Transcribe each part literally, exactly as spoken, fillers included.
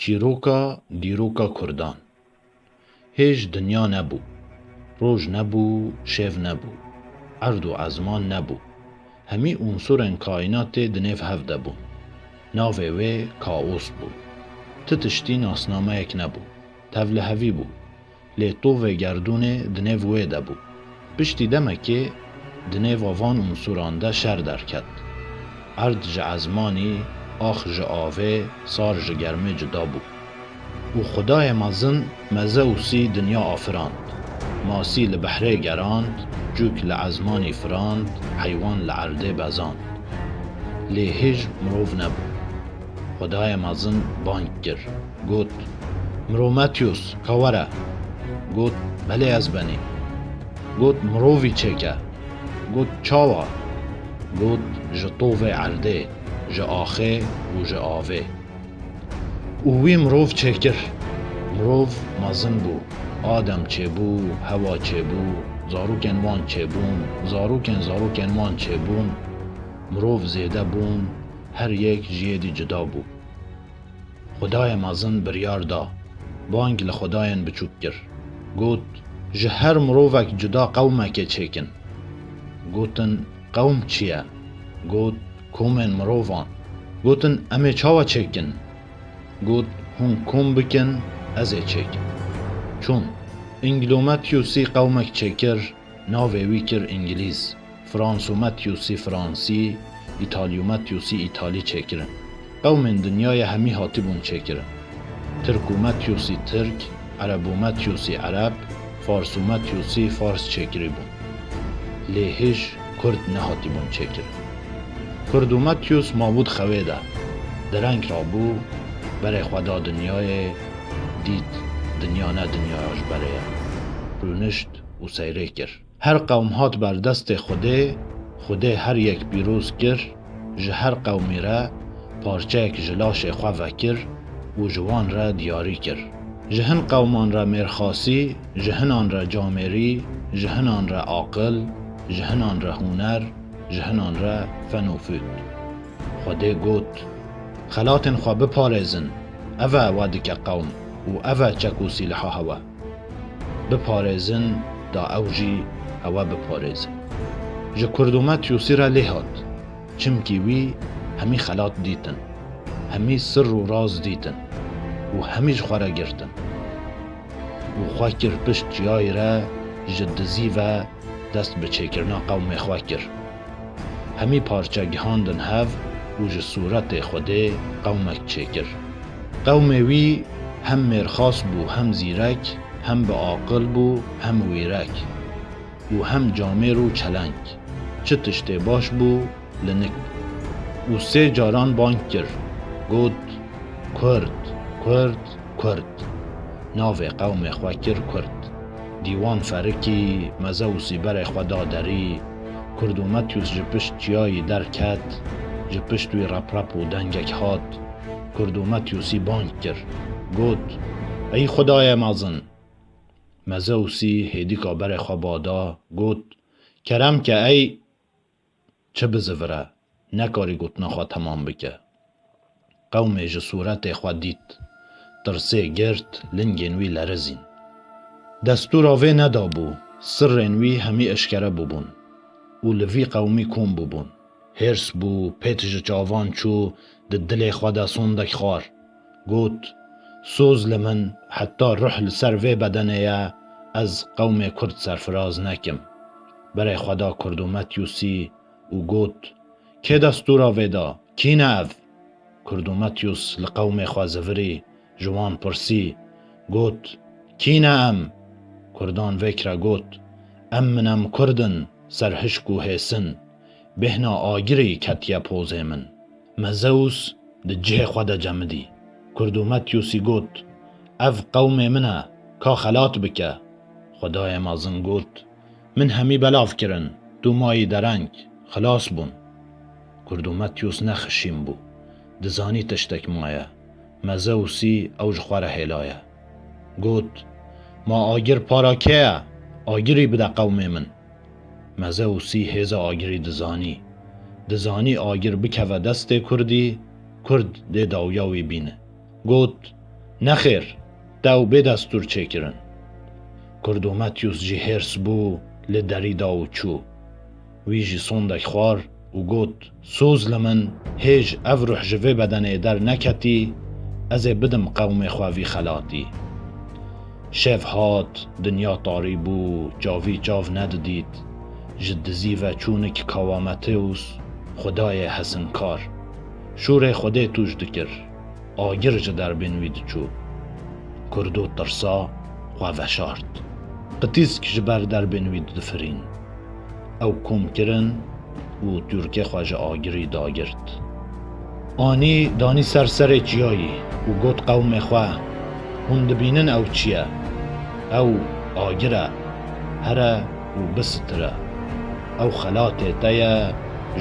Çîroka dîroka Kurdan. Hêj dinya nebû. Roj nebû, şev nebû. Erd û ezman nebû. Hemî unsurên kaînatê di nêv hev de bûn. Navê wê kaos bû. Ti tiştî nasnameyek nebû. Tevlihevî bû. Lê tovê gerdûnê di nêv wê de bû. Piştî demekê di nêva van unsuran de şer derket. Erd ji ezmanî, ax ji avê, sar ji germê cuda bû. Û Xwedayê mezin Mezeusî dinya afirand. Masî li behrê gerand, cûk li ezmanî firand, heywan li erdê bezand. Lê hêj mirov nebû. Xwedayê mezin bang kir, got, Mirometyos, ka were. Got, Belê ez benî. Got, Mirovî çêke. Got, Çawa? Got, Ji tovê erdê, ji axê û ji avê. Û wî mirov çêkir. Mirov mezin bû. Adem çêbû, Hewa çêbû, zarokên wan çêbûn, zarokên zarokên wan çêbûn. Mirov zêde bûn, her yek ji yê dî cuda bû. Xwedayê mezin biryar da, bang li xwedayên biçûk kir. Got, Ji her mirovek cuda qewmekê çêkin. Gotin, Qewm çi ye? Got, Komên mirovan. Gotin, Em ê çawa çêkin? Got, Hûn kom bikin, ez ê çêkim. Çûn. Înglometyusî qewmek çêkir, navê wî kir Îngilîz. Fransometyusî Fransî, Îtalyometyusî Îtalî çêkirin. Qewmên dinyayê hemî hatibûn çêkirin. Tirkometyusî Tirk, Erebometyusî Ereb, Farsometyusî Fars çêkirîbûn. Lê hêj Kurd nehatibûn çêkirin. Kurdometyus mabû di xewê de. Dereng rabû, berê xwe da dinyayê, dît dinya ne dinyaya ji berê ye. Rûnişt û seyrê kir. Her qewm hat ber destê Xwedê, Xwedê her yek pîroz kir, ji her qewmî re parçeyek ji laşê xwe vekir û ji wan re diyarî kir. Ji hin qewman re mêrxasî, ji hinan re camêrî, ji hinan re aqil, ji hinan re hûner, ji hinan re fen û fût. Xwedê got, Xelatên xwe biparêzin, ev e we dike qewm û ev e çek û sîliha hewe. Biparêzin, da ew jî hewe biparêzin. Ji Kurdometyusî re lê hat, çimkî wî hemî xelat dîtin, hemî sir û raz dîtin û hemî ji xwe re girtin. Û xwe kir pişt çiyayî re, ji dizî ve dest bi çêkirina qewmê xwe kir. Hemî parçe gihandin hev û ji sûretê Xwedê qewmek çêkir. Qewmê wî hem mêrxas bû, hem zîrek, hem bi aqil bû, hem wêrek û hem camêr û çeleng. Çi tiştê baş bû, li nik bû. Û sê caran bang kir, got, Kurd, Kurd, Kurd. Navê qewmê xwe kir Kurd. Dîwan ferikî, Mezeusî berê xwe da derî. Kurdometyus ji pişt çiyayî derket, ji pişt wî reprep û dengek hat. Kurdometyusî bang kir, got, Ey Xwedayê mezin! Mezeusî hêdîka berê xwe bada, got, Kerem ke ey Çi bizivire, nekarî gotina xwe temam bike. Qewmê ji sûretê xwe dît. Tirsê girt, lingên wî lerizîn. Destûra vê nedabû, sirrên wî hemî eşkere bûbûn û li vî qewmî kom bûbûn. Hêrs bû, pêt ji çavan çû, di dilê xwe de sondek xwar. Got, Soz li min, heta ruh li ser vê bedenê ye, ez qewmê Kurd serfiraz nekim. Berê xwe da Kurdometyusî û got, Kê destûra vê da? Kî ne ev? Kurdometyus li qewmê xwe zivirî, ji wan pirsî, got, Kî ne em? Kurdan vê kire got, Em min em Kurd in, serhişk û hêsin. Bêhna agirî ketiye pozê min. Mezeus di cihê xwe de cemidî. Kurdometyusî got, Ev qewmê min e, ka xelat bike. Xwedayê mezin got, Min hemî belav kirin, tu mayî dereng, xilas bûn. Kurdometyus nexişîn bû. Dizanî tiştek maye. Mezeusî ew ji xwe re hêlaye. Got, Ma agir para kê ye? Agirî bide qewmê min. Mezeusî hêza agirî dizanî. Dizanî agir bikeve destê Kurdî, Kurd dê dawiya wî bîne. Got, Nexêr, te ew bê destûr çêkirin. Kurdometiyûs jî hêrs bû, li derî da û çû. Wî jî sondek xwar û got, Soz li min, hêj ev ruh ji vê bedenê derneketî, ez ê bidim qewmê xwe vî xelatî. Şev hat, dinya tarî bû, çavî çav nedidît. Ji dizî ve çû nik Kawametêus, xwedayê hesinkar. Şûrê Xwedê tûj dikir. Agir ji derbên wî diçû. Kurdo tirsa xwe veşart. Qitîsk ji ber derbên wî difirîn. Ew kom kirin û tûrkê xwe ji agirî dagirt. Anî danî ser serê çiyayî û got qewmê xwe, Hûn dibînin ew çi ye? Ew agir e. Here û bisitire. Ew xelatê te ye,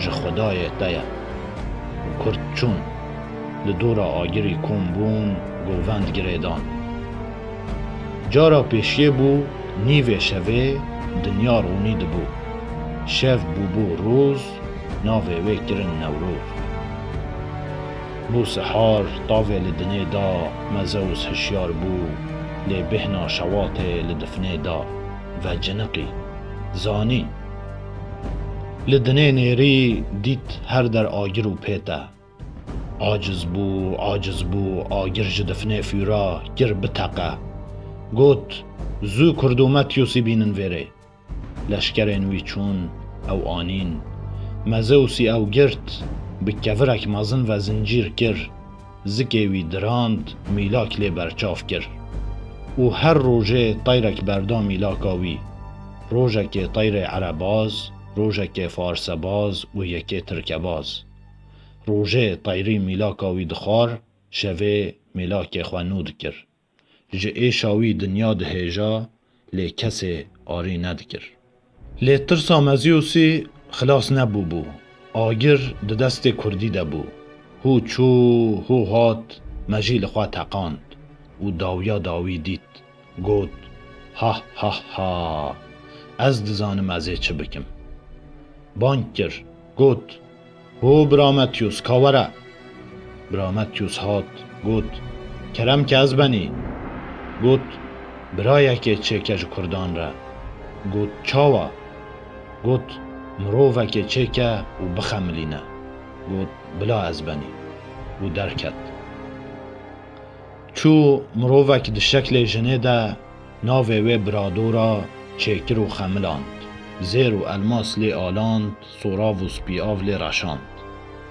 ji Xwedayê te ye. Û kurd çûn. Li dora agirî kom bûn, govend girêdan. Cara pêşiyê bû, nîvê şevê dinya ronî dibû. Şev bûbû roz, navê wê kirin Newroz. Bû sihar, tavê li dinê da, Mezeus hişyar bû, lê bêhna şewatê li difnê da, veciniqî, zanî. Li dinê nêrî dît her der agir û pêt e. Aciz bû, aciz bû, agir ji difnê fûra, kir biteqe. Got, Zû Kurdometiyûsî bînin vêrê. Leşkerên wî çûn, ew anîn. Mezeusî ew girt, bi kevirek mezin ve zincîr kir. Zikê wî dirand, mîlak lê berçav kir. Û her rojê teyrek berda mîlaka wî. Rojekê teyrê erebaz, rojekê farsebaz û yekê tirkebaz. Rojê teyrî mîlaka wî dixwar, şevê mîlakê xwe nû dikir. Ji êşa wî dinya dihêja, lê kesê arî nedikir. Lê tirsa Mezeusî xilas nebûbû. Agir di destê kurdî de bû. Hû çû, hû hat, mejî li xwe teqand û dawiya dawî dît. Got, Ha, ha, ha! Ez dizanim ez ê çi bikim. Bang kir, got, Ho, bira Metyûs, ka were! Bira Metyûs hat, got, Kerem ke ez benî. Got, Birayekê çêke ji kurdan re. Got, Çawa? Got, Mirovekê çêke û bixemilîne. Got, Bila ez benî. Û derket. Çû mirovek di şeklê jinê de, navê wê Biradora çêkir û xemiland. Zêr û elmas lê aland, sorav û spîav lê reşand.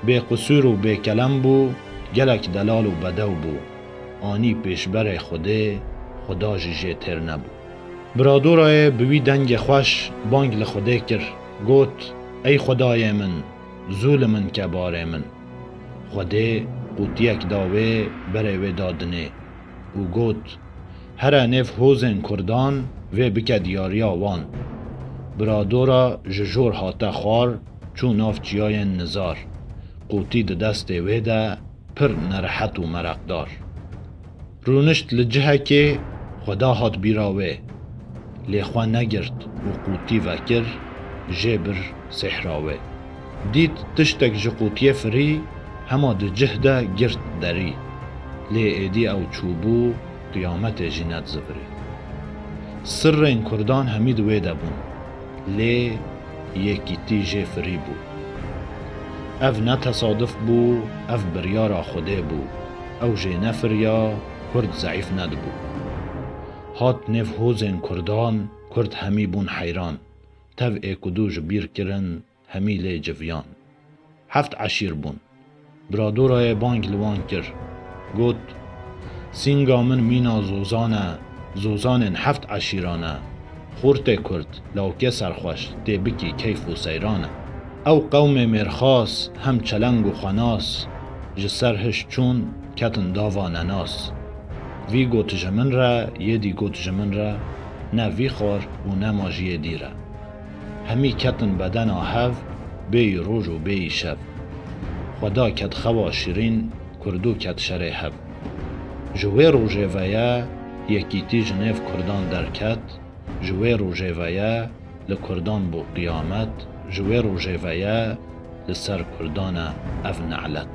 Bêqisûr û bêkelem bû, gelek delal û bedew bû. Anî pêşberê Xwedê, Xweda jî jê têr nebû. Biradorayê bi wî dengê xweş bang li Xwedê kir, got, Ey Xwedayê min, zû li min ke barê min. Xwedê qûtiyek da wê, berê wê da dinê û got, Here nêv hozên kurdan vê bike diyariya wan. Biradora ji jor hate xwar, çû nav çiyayên nizar. Qûtî di destê wê de, pir nerehet û mereqdar. Rûnişt li cihekê, Xweda hat bîra wê. Lê xwe negirt û qûtî vekir, jê bir sêhra wê. Dît tiştek ji qûtiyê firî, hema di cih de girt derî. Lê êdî ew çûbû, qiyametê jî nedizivirî. Sirrên kurdan hemî di wê de bûn. Lê yekîtî jê firî bû. Ev ne tesaduf bû, ev biryara Xwedê bû. Ew jê nefiriya, kurd zeîf nedibû. Hat nêv hozên kurdan, kurd hemî bûn heyran. Tev êk û du ji bîr kirin, hemî lê civiyan. Heft eşîr bûn. Biradorayê bang li wan kir. Got, Sînga min mîna zozan e, zozanên heft eşîran e. Xortê kurd, lawkê serxweş, tê bikî keyf û seyran e. Ew qewmê mêrxas, hem çeleng û xwenas, ji ser hiş çûn, ketin dava nenas. Vî got ji min re, yê dî got ji min re, ne vî xwar û nema ji yê dî re. Hemî ketin bedena hev, bêyî roj û bêyî şev. Xweda ket xewa şirîn, kurdo ket şerê hev. Ji wê rojê ve ye, yekîtî ji nêv kurdan derket, ji wê rojê ve ye, li kurdan bû qiyamet, ji wê rojê ve ye, li ser kurdan e ev nelet.